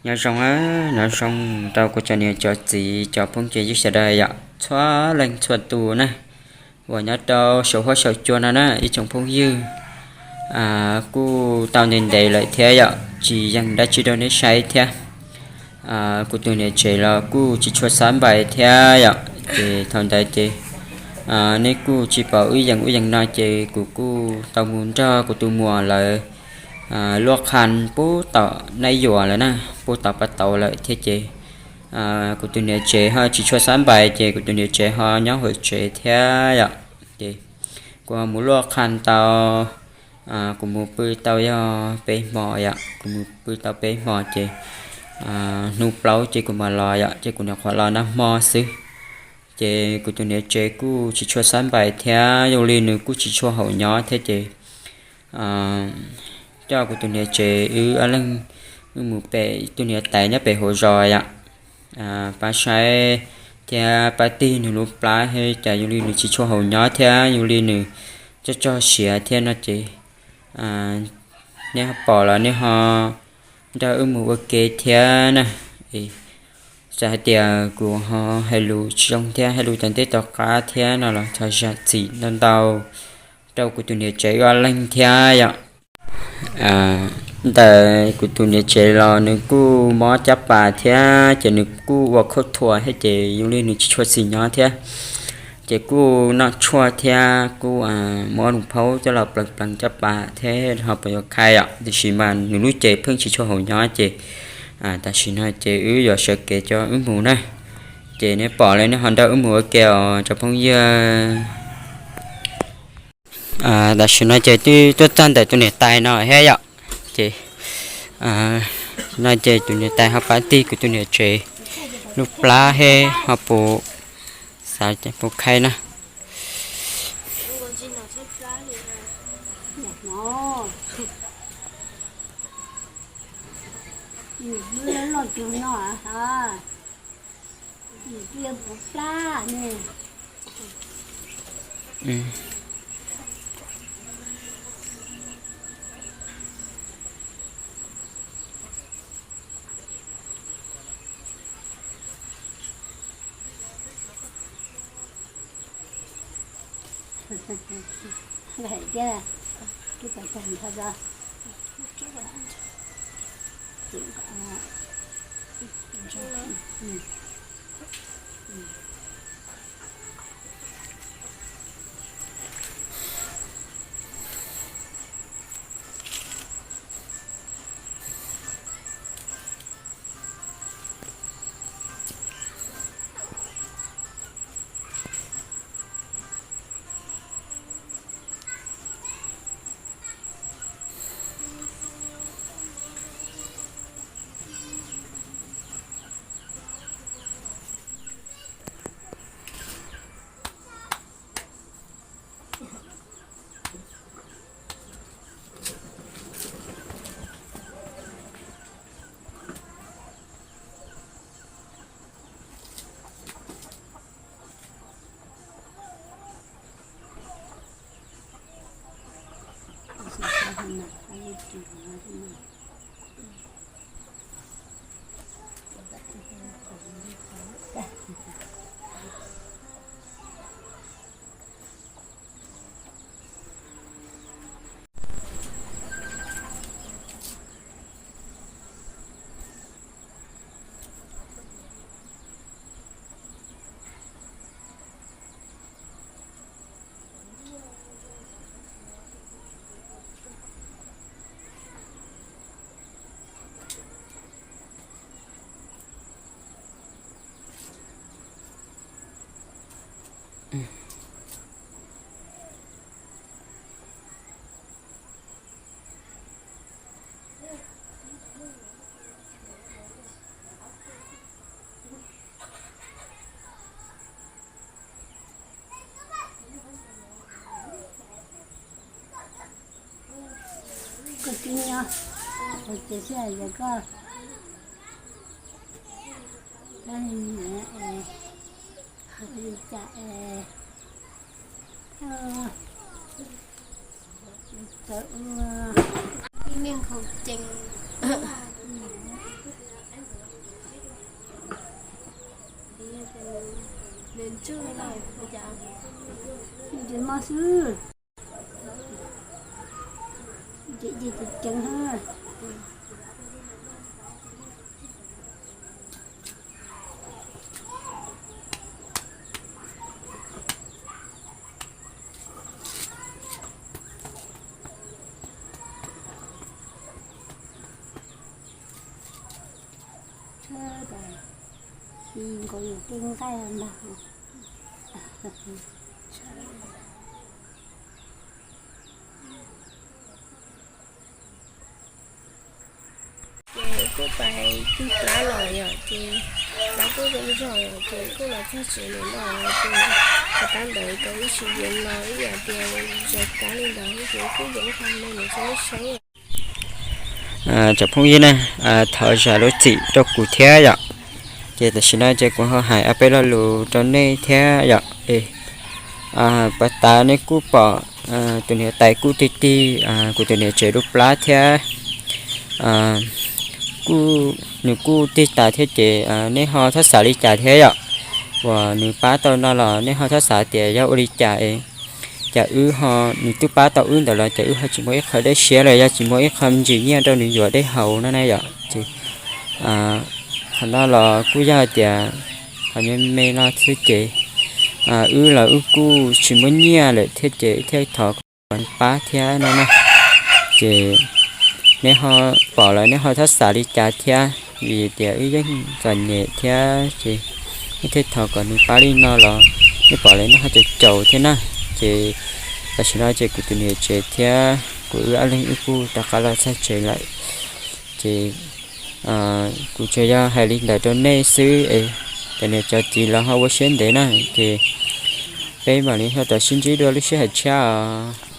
Nyob zoo, nyob zoo rau kuv cov niam cov txiv cov phooj ywg sawv daws yom, txhua leej txhua tus na, uas nyob rau saum huab saum cua no na ib tsoom phooj ywg. Kuj tau ntev ntev lawm thiab yom, tsis yeem dab tsi rau neb saib thiab. Kuv tus niam tsev los kuj tsis tshua xab npais thiab yom, ces thaum ntawd ces neb kuj tsis pom wb yeem ub yeem no ces kuv kuj tau mus nrog kuv tus muam lawv luaj qha pub tom nab yuam lawm na, pub tom pas tauv lawm thiab ces kuv tus niam tsev ho tsis tshua xab npais ces kuv tus niam tsev ho nyob hauv tsev thiab yom. Ces kuv ho mus luaj qha tau, kuv mus pw tau yog peb hmo yom, kuv mus pw tau peb hmo ces hnub plaub ces kuv mam los yom, ces kuv nyuam qhuav los nag hmo xwb. Ces kuv tus niam tsev kuj tsis tshua xab npais thiab, zoo li nws kuj tsis tshua haum nyob thiab ces coj kuv tus niam tsev wb ob leeg wb mus pem tus niam tais nyob pem hauv zos yom, pab saib thiab pab tig nws lub plab thiab, cas zoo li nws tsis tshua haum nyob thiab, zoo li nws tso tso siav thiab no ces nej ho pom los nej ho nrog wb mus ua ke thiab na. Txawm hais tias kuv ho hais lus tsis zoo thiab hais lus tom ntej tom qab thiab no los thov zam txim ntau ntau rau kuv tus niam tsev wb ob leeg thiab yom. Ntawm kuv tus niam tsev los nws kuj mob caj pas thiab ces nws kuj ua khauj thuas thiab ces zoo li nws tsis tshua xis nyob thiab. Ces kuj noj tshuaj thiab kuj muab nws phaub coj los plees plees caj pas thiab ho puas yuav khai yom, tiam sis mas nws lub cev pheej tsis tshua haum nyob ces tam sim no ces wb yuav sawv kev coj wb mus na. Ces nej pom lawm nej ho nrog wb mus ua ke os cov phooj ywg. Tam sim no ces twb tuaj txog ntawm tus niam tais no thiab yom. Ces no ces tus niam tais ho pab tig kuv tus niam tsev lub plab thiab ho puas xav puas khai na. Koj tib nyob hauv tsev xwb es koj, koj li cas es txawj ua ib me nkhaus cees. Ces mos xwb, ces ceev ceev na. Tshawb tas, nkaus yus tej nqaij ntag. Ces kuj pais tig plab los yom, ces plab kuj zoo zog yom, ces kuj los txog tsev lawm no ces, hais tab ntawd rau ib sim neej no ib yam tias zoo plab li ntawd ces kuj yuav ib qho me ntsis rau nej saib. Tsoom phooj ywg na, thov zam lub txim rau kuv thiab yom. Ces tam sim no ces kuv ho hais ob peb lo lus rau nej thiab yom. Puag ta nej kuj pom tus niam tais kuj tig tig kuv tus niam tsev lub plab thiab, kuj, nws kuj tig tas thiab ces nej ho txhob xav li cas thiab yom. Uas nws pab tau no los nej ho txhob xav tias yog ua li cas es, cas wb ho, nws twb pab tau wb ntawd los cas wb ho tsis muaj ib qho dej siab los yog tsis muaj ib qho me ntsis nyiaj rau nws yuav dej haus no na yom. Ces qhov no los kuj yog tias qhov nyuag me no xwb ces wb los wb kuj tsis muaj nyiaj lawm thiab ces thiaj thov kom nws pab thiab no na. Ces nej ho pom los nej ho txhob xav li cas thiab, vim tias wb yeej txom nyem thiab ces nej thiaj thov kom nws pab li no los nej pom lawm nej ho caum caum thiab na. Ces tam sim no ces kuv tus niam tsev thiab kuv wb ob leeg wb kuj rov qab los txog tsev lawm. Ces kuv tsuas yog hais li ntawd rau nej xwb es cov niam cov txiv los ho ua siab ntev na, ces peb mam li ho rov sib ntsib dua lub sij hawm tshiab os.